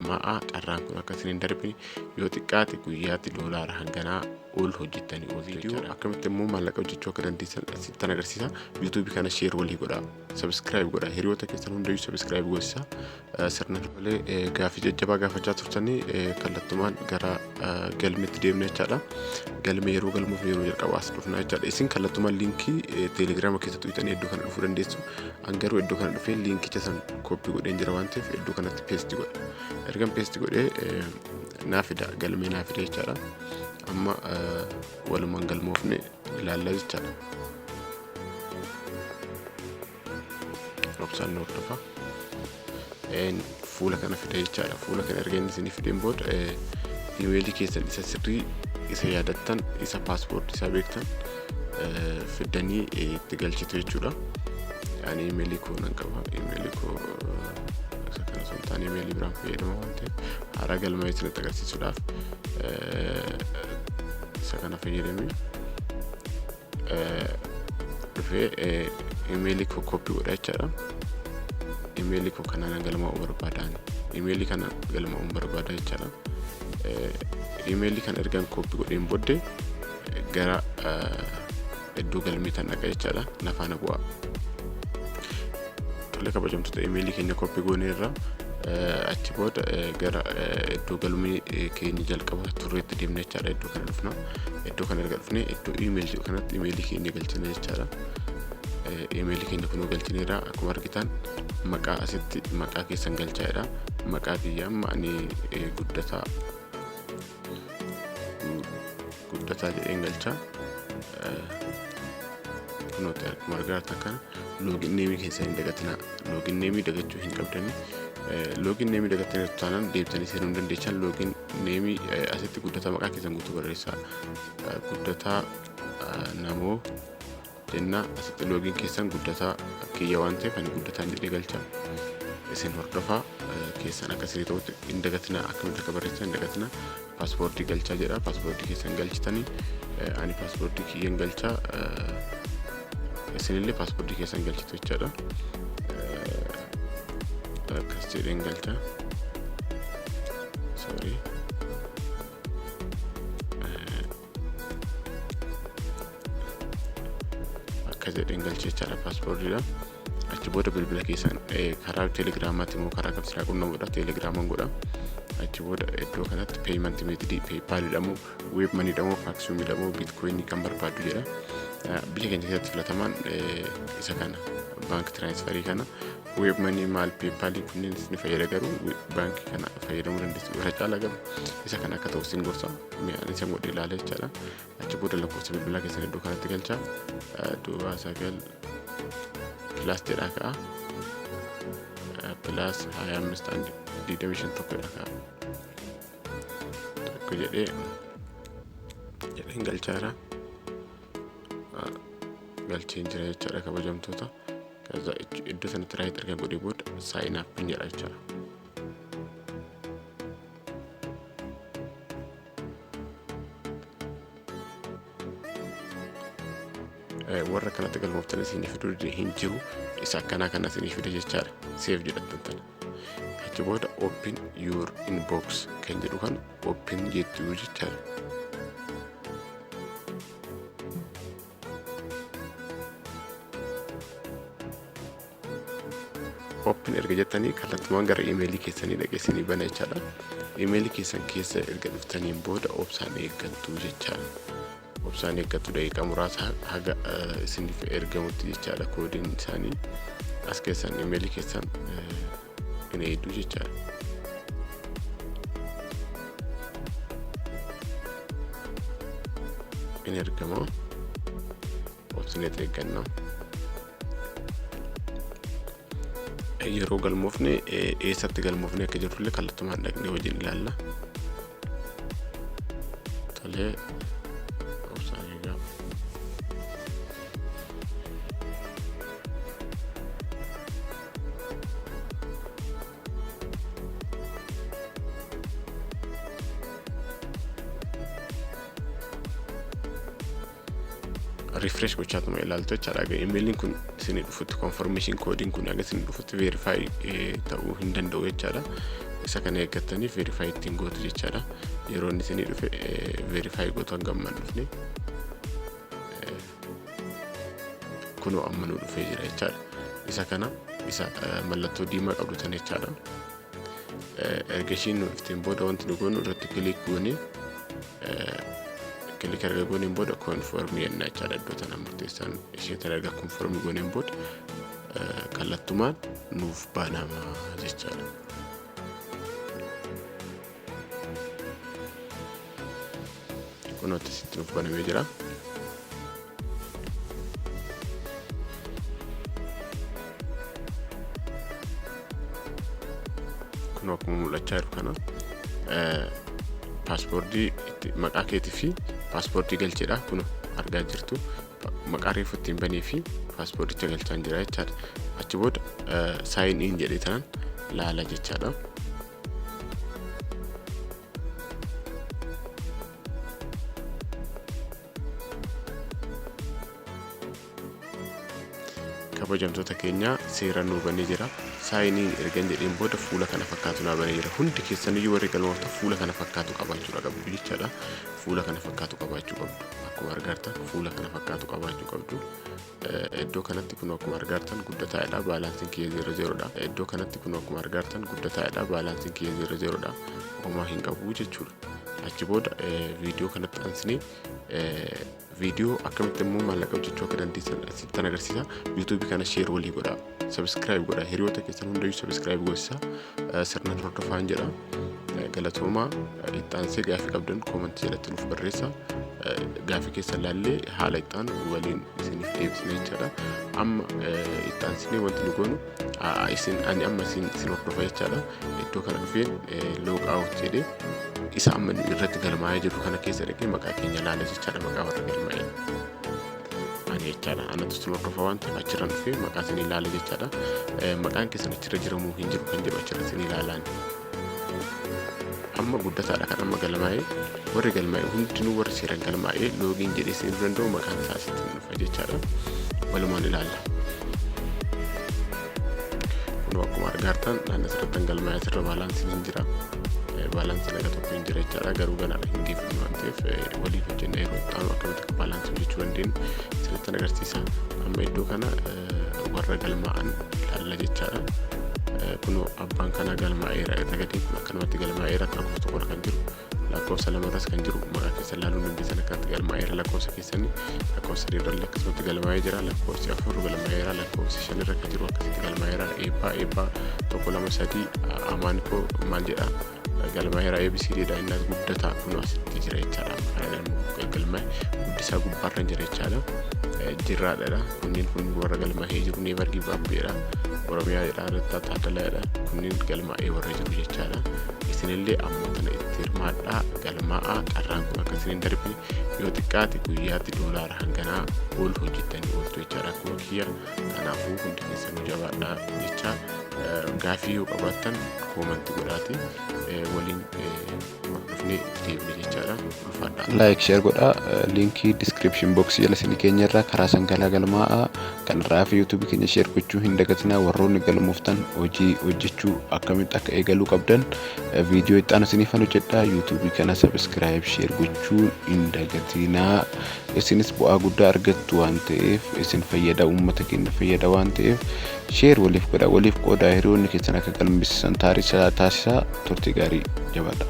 Galmaa'aa, carraan kun akka isin hin darbine. Yoo xiqqaate guyyaatti doolaara hanganaa ol hojjettanii ooltu jechaadha. Akkamitti immoo maallaqa hojjechuu akka dandeessan sittan agarsiisa. YouTube kana share walii godhaa. Subscribe godhaa. Hiriyoota keessan hundayyuu subscribe goosisaa. Sirna malee gaaffii jajjabaa gaafachaa turtanii kallattumaan gara galmeetti deemna jechaadha. Galmee yeroo galmuuf yeroo jalqaba as dhufna jechaadha. Isin kallattumaan liinkii teelegiraama keessatti tuyxanii iddoo kana dhufuu dandeessu. An garuu iddoo kana dhufee liinkicha san kooppii godheen jira waan ta'eef iddoo kanatti peesti godha. Ergan peesti godhee naa fida, galmee naa fida jechaadha. Amma walumaan galmoofne ilaalla jechaadha. Obsaan nu hordofa. Fuula kana fida jechaadha. Fuula kana erga inni isinii fideen booda imeelii keessan isa sirrii, isa yaadattan, isa paaspoortii isaa beektan fiddanii itti galchitu jechuudha. Ani imeelii koo nan qaba. Imeelii koo isa kana osoo hin taane imeelii biraan fayyadama waan ta'eef haaraa galmaa'ee isinitti agarsiisuudhaaf isa kana fayyadamee dhufee imeelii koo koppii godha jechaadha. Imeelii koo kanaan galmaa'uu barbaada ani. Imeelii kana galmaa'uun barbaada jechaadha. Imeelii kana ergan koppii godheen booddee gara iddoo galmee tan dhaqa jechaadha. Na faana bu'aa. Tole kabajamtoota, imeelii keenya koppii gooneerra. Achi booda gara iddoo galmee keenya jalqaba turreetti deemna jechaadha. Iddoo kana dhufna. Iddoo kana erga dhufne iddoo imeel jedhu kanatti imeelii keenya galchina jechaadha. Imeelii keenya kunoo galchineerra. Akkuma argitan maqaa asitti maqaa keessan galchaadha. Maqaa kiyya amma ani Guddataa Guddataa jedheen galcha. Kunooti akkuma argaa jirtan kana login name keessan hin dagatinaa. Login name dagachuu hin qabdanii. Login name dagattanii taanaan deebitanii seenuu hin dandeechan. Login name asitti Guddataa maqaa keessan guutuu barreessaa. Guddataa Namoo jenna. Asitti login keessan Guddataa kiyya waan ta'eef ani Guddataan jedhee galcha. Isin hordofaa, keessan akka sirrii ta'utti hin dagatinaa, akkamitti akka barreessan hin dagatinaa. Paaspoortii galchaa jedha. Paaspoortii keessan galchitanii, ani paaspoortii kiyyan galchaa, isinillee paaspoortii keessan galchitu jechaadha. Akkas jedheen galcha. Sorry. Akka jedheen galcha jechaadha paaspoortiidha. Achi booda bilbila keessan karaa teelegiraamaatti immoo karaa qabsiraa qunnamuudha. Teelegiraaman godha. Achi booda iddoo kanatti payment method PayPal jedhamu, WebMoney jedhamu, Paxum jedhamu, bitcoin kan barbaaddu jedha. Biyya keenya keessatti filatamaan isa kana, bank transferii kana. WebMoney maal, PayPal kunneen ni fayyada, garuu baankii kana fayyadamuu dandeessu. Irra caalaa garuu isa kana akka ta'u sin gorsa. Mi'aan isa godhe ilaala jechaadha. Achi booda lakkoofsa bilbilaa keessan iddoo kanatti galcha. Duwwaa sagal plus jedhaa ka'a. Plus 25 አንድ 25 tokko jedha ka'a. Tokko jedhee jedheen galchaara. Galcheen jira jechaadha kabajamtoota. ከዛ iddoo sanatti right erga godhee booda sign up jedha jechaadha. Warra kanatti galmooftan isinii fiduu dide hin jiru, isa akkanaa kana isinii fide jechaadha. Save jedhattan tana. Achi booda open your inbox kan jedhu kana open jettu jechaadha. Open erga jettanii kallattumaan gara imeelii keessanii dhaqee isinii bana jechaadha. Imeelii keessan keessa erga dhuftaniin booda obsaan eeggattu jechaadha. Obsaan eeggattu daqiiqaa muraasa haga isiniif ergamutti jechaadha koodiin isaanii. As keessan imeelii keessan hin eegdu jechaadha. In ergama, obsineet eegganna. Yeroo galmoofne eessatti galmoofne akka jirrullee kallattumaan dhaqnee wajjin ilaalla. Tolee, obsaan eegaa. Refresh gochaatuma ilaaltu jechaadha. Egaa imeeliin kun isinii dhufutti, confirmation koodiin kun haga isinii dhufutti verify ta'uu hin danda'u jechaadha. Isa kana eeggattanii verify ittiin gootu jechaadha. Yeroo inni isinii dhufe verify gootu, hanga ammaan dhufne. Kunoo amma nu dhufee jira jechaadha. Isa kana isa mallattoo diimaa qabdu tan jechaadha. Erga ishiin nu dhufteen booda wanti nu goonu irratti click goonee, click erga gooneen booda confirm jenna jechaadha. Iddoo tana murteessaan ishee tana erga confirm gooneen booda kallattumaan nuuf banama jechaadha. Kunoo akkasitti nuuf banamee jira. Kun akkuma mul'achaa jiru kana paaspoortii maqaa keetii fi paaspoortii galcheedha. Kun argaa jirtu, maqaa reefu ittiin banii fi paaspoorticha galchaa jira jechaadha. Achi booda sign in jedhee tanan laala jechaadha. Kabajamtoota keenya, seera nuu banee jira. Sign in ergan jedheen booda fuula kana fakkaatu naa banee jira. Hundi keessaniyyuu warri galmooftan fuula kana fakkaatu qabaachuudha qabdu jechaadha. Fuula kana fakkaatu qabaachuu qabdu. Akkuma argartan fuula kana fakkaatu qabaachuu qabdu. Iddoo kanatti kun akkuma argartan guddataadha. Baalaansiin kiyya zero zerodha. Iddoo kanatti kun akkuma argartan guddataadha. Baalaansiin kiyya zero zerodha. Homaa hin qabu jechuudha. Achi booda viidiyoo kanatti aansinee viidiyoo akkamitti immoo maallaqa hojjechuu akka dandeessan asittan agarsiisa. Yuutuubii kana share walii godhaa. Subscribe godhaa. Hiriyoota keessan hundayyuu subscribe goosisaa. Sirnaan hordofaan jedha. Galatoomaa. Itti aansee gaafii qabdan koomantii jalatti nuuf barreessa. Gaafii keessan laallee haala itti aanu waliin isiniif deebisna jechaadha. Amma itti aansinee wanti nu goonu isin ani amma isin hordofa jechaadha. Iddoo kana dhufeen log out jedhee isa amma nu irratti galmaa'ee jiru kana keessa dhaqee maqaa keenya laala jechaadha, maqaa warra galmaa'ee. Ani jechaadha. Anatu isin hordofa waan ta'eef achirra dhufee maqaa isin ilaala jechaadha. Maqaan keessan achirra jiramoo hin jiru kan jedhu achirra isin ilaalaan. Amma guddataadha kan amma galmaa'ee. Warri galmaa'e hundinuu, warri seeraan galmaa'ee login jedhee isin danda'u, maqaan isaa asitti dhufa jechaadha. Walumaan ilaalla. Kun akkuma argaartan naannoo asirratti galmaa'ee asirra baalaansiin hin jira. Baalaansiin aga tokko hin jira jechaadha. Garuu ganaadha, hin geeffamne waan ta'eef waliin hojjenna. Yeroo itti aanu akkamitti akka baalaansii hojjechuu dandeenyu isinitti agarsiisa. Amma iddoo kana warra galmaa'an ilaalla jechaadha. Kunoo abbaan kanaa galmaa'eera, irra gadee kun akkanumatti galmaa'eera, lakkoofsa tokkorra kan jiru, lakkoofsa lamarras kan jiru maqaa keessan ilaaluu dandeessan, akkanatti galmaa'eera lakkoofsa keessanii. Lakkoofsa sadiirra illee akkasumatti galmaa'ee jira. Lakkoofsi afur galmaa'eera. Lakkoofsi shanirra kan jiru akkasitti galmaa'eera. Eebbaa, eebbaa, tokko, lama, sadii, amaanikoo maal jedha, galmaa'eera. ABCD dha innas guddataa kun asitti jira jechaadha. Kana galmaa'e guddisaa gubbaarra jira jechaadha. Jirraadha. Kunniin kun warra galmaa'ee jiru. Never give up jedha, Oromiyaa jedha, Rattaa Taaddalaa jedha. Kunniin galmaa'ee warra jiru jechaadha. Isinillee amma tana itti hirmaadhaa, galmaa'aa. Carraan kun akka isin hin darbine. Yoo xiqqaate guyyaatti doolaara hanganaa ol hojjettanii ooltu jechaadha akkuma kiyya. Kanaafuu hundi keessanuu jabaadhaa jecha. Gaafii yoo qabaattan koomantii godhaati waliin hordofnee itti deebine jechaadha. Ulfaadhaa. Like, share godhaa. Liinkii description box jala isinii keenya irraa karaa sangalaa galmaa'aa. Kanarraa fi yuutuubii keenya share gochuu hin dagatinaa. Warroonni galmooftan hojii hojjechuu akkamitti akka eegaluu qabdan viidiyoo itti aanu isiniifan hojjedha. Yuutuubii kana subscribe, share gochuu hin dagatinaa. Isinis bu'aa guddaa argattu waan ta'eef, isin fayyada, uummata keenya fayyada waan ta'eef share waliif godhaa, waliif qoodaa, hiriyoonni keessan akka galmeessisan taasisaa. Turtii gaarii, jabaadha.